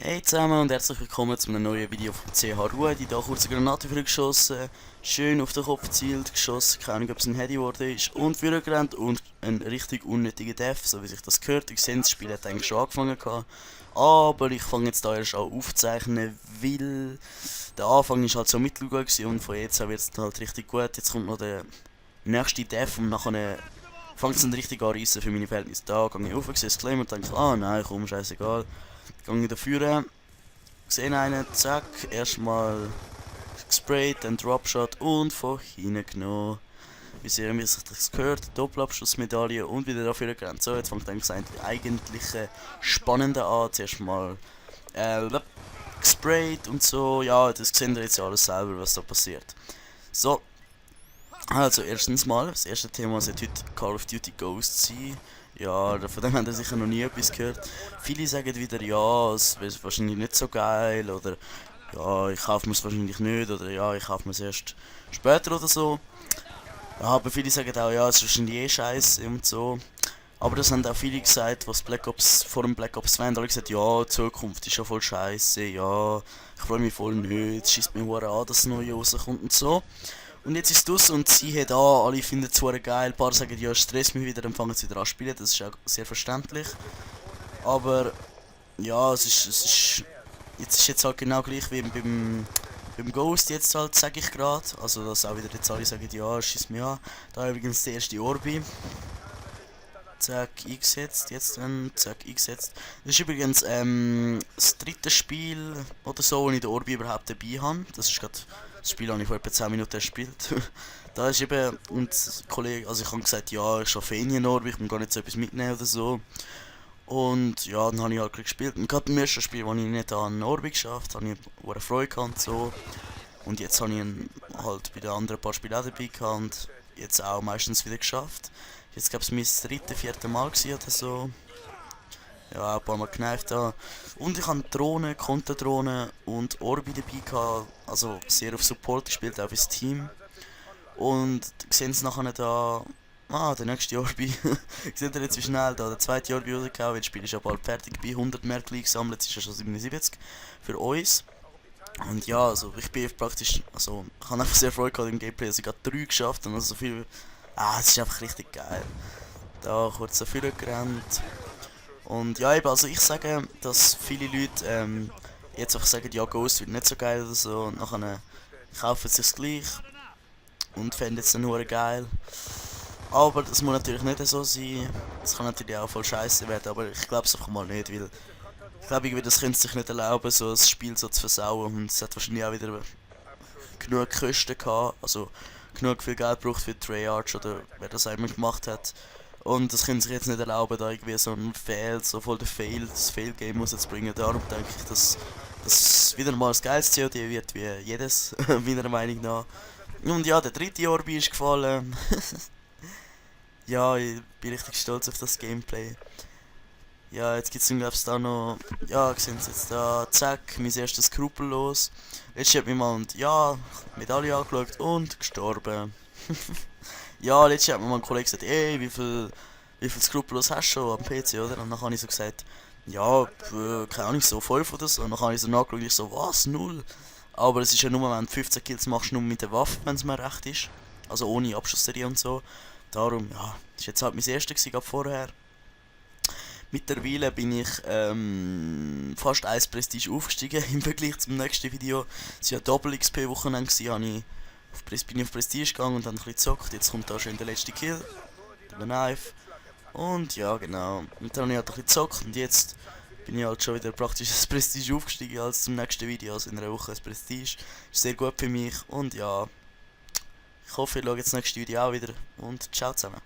Hey zusammen und herzlich willkommen zu einem neuen Video von CH Ruedi. Da kurz eine Granate geschossen, schön auf den Kopf gezielt, geschossen, keine Ahnung ob es ein Heady geworden ist, und vorgerannt und ein richtig unnötiger Def, so wie sich das gehört. Ihr seht, das Spiel hat eigentlich schon angefangen gehabt, aber ich fange jetzt da erst an aufzuzeichnen, weil der Anfang ist halt so mittelgut gewesen und von jetzt an wird es halt richtig gut. Jetzt kommt noch der nächste Def und nachher fängt es dann richtig an reissen für meine Verhältnisse. Da gehe ich rauf, sehe das Claim und denke, ah nein komm, scheißegal. Gehe ich dafür, sehe einen, zack, erstmal gesprayt, dann Dropshot und von hinten genommen. Wie sehr wie sich das gehört, Doppelabschlussmedaille und wieder dafür gerannt. So, jetzt fängt eigentlich das eigentliche Spannende an. Zuerst mal gesprayt und so, ja, das sehen wir jetzt ja alles selber, was da passiert. So, also erstens mal, das erste Thema sollte heute Call of Duty Ghosts sein. Ja, von dem haben wir sicher noch nie etwas gehört. Viele sagen wieder, ja, es wäre wahrscheinlich nicht so geil, oder ja, ich kaufe mir es wahrscheinlich nicht, oder ja, ich kaufe mir es erst später oder so. Ja, aber viele sagen auch, ja, es ist wahrscheinlich eh scheiße und so. Aber das haben auch viele gesagt, was Black Ops vor dem Black Ops 2 haben alle gesagt, ja, die Zukunft ist ja voll scheiße, ja, ich freue mich voll nicht, es schießt mir hure an, dass das Neue rauskommt und so. Und jetzt ist es draus und sie hat an, alle finden es hure geil, ein paar sagen, ja, stress mich wieder, dann fangen sie wieder an zu spielen, das ist auch sehr verständlich. Aber, ja, jetzt ist jetzt halt genau gleich wie beim Ghost jetzt halt, sage ich gerade. Also, dass auch wieder jetzt alle sagen, ja, schießt mich an. Da übrigens der erste Orbi. Zack, eingesetzt, jetzt dann, zack, eingesetzt. Das ist übrigens das dritte Spiel oder so, wo ich den Orbi überhaupt dabei habe. Das ist gerade, das Spiel habe ich vor etwa 10 Minuten gespielt. Da ist eben, und Kollege, also ich habe gesagt, ja, ich schaffe eh nie einen Orbi, ich muss gar nicht so etwas mitnehmen oder so. Und ja, dann habe ich halt gespielt. Und gerade beim ersten Spiel, wo ich nicht an einen Orbi geschafft habe, habe ich eine Freude gehabt und so. Und jetzt habe ich ihn halt bei den anderen paar Spielen auch dabei gehabt und jetzt auch meistens wieder geschafft. Jetzt glaube ich mein dritte, vierte Mal gewesen oder so. Ja, auch ein paar Mal gekneift da. Und ich habe Drohnen, Konterdrohnen und Orbi dabei gehabt. Also sehr auf Support gespielt, auch fürs Team. Und sehen Sie nachher da. Ah, der nächste Orbi. Seht ihr jetzt wie schnell da der zweite Orbi rausgehauen. Jetzt Spiel ist ja bald fertig bei 100 Märkte gesammelt. Jetzt ist ja schon 77 für uns. Und ja, also ich bin praktisch, also ich habe einfach sehr Freude gehabt im Gameplay, also ich habe 3 geschafft und also so viel, es ist einfach richtig geil. Da kurz so viel gerannt. Und ja eben, also ich sage, dass viele Leute jetzt einfach sagen, ja Ghost wird nicht so geil oder so und nachher kaufen sie es gleich und fänden es dann nur geil. Aber das muss natürlich nicht so sein, es kann natürlich auch voll scheiße werden, aber ich glaube es einfach mal nicht, weil ich glaube, das könnte sich nicht erlauben, so ein Spiel so zu versauen. Und es hat wahrscheinlich auch wieder genug Kosten gehabt, also genug viel Geld gebraucht für Treyarch oder wer das einmal gemacht hat. Und das können sich jetzt nicht erlauben, da irgendwie so ein Fail, so voll das Fail-Game rauszubringen. Darum denke ich, dass das wieder mal das geilste COD wird, wie jedes, meiner Meinung nach. Und ja, der dritte Orbi ist gefallen. Ja, ich bin richtig stolz auf das Gameplay. Ja, jetzt gibt's dann glaube ich da noch, ja, sehen Sie jetzt da, zack, mein erstes Skrupellos. Letztes hat mich mal und ja, Medaille angeschaut und gestorben. Ja, letztes hat mir mal ein Kollege gesagt, ey, wie viel Skrupellos hast du schon am PC, oder? Und dann habe ich so gesagt, ja, keine Ahnung, so 5 oder so. Und dann habe ich so nachgeschaut und ich so, was, 0? Aber es ist ja nur, wenn du 15 Kills machst, nur mit der Waffe, wenn es mir recht ist. Also ohne Abschussserie und so. Darum, ja, das war jetzt halt mein erster gewesen, gerade vorher. Mittlerweile bin ich fast 1 Prestige aufgestiegen im Vergleich zum nächsten Video. Es war ja Doppel-XP-Wochenende, bin ich auf Prestige gegangen und dann ein bisschen gezockt. Jetzt kommt da schon der letzte Kill, der Knife. Und ja, genau. Und dann habe ich halt ein bisschen gezockt und jetzt bin ich halt schon wieder praktisch das Prestige aufgestiegen als zum nächsten Video. Also in einer Woche das Prestige. Ist sehr gut für mich und ja, ich hoffe, ihr schaut das nächste Video auch wieder und ciao zusammen.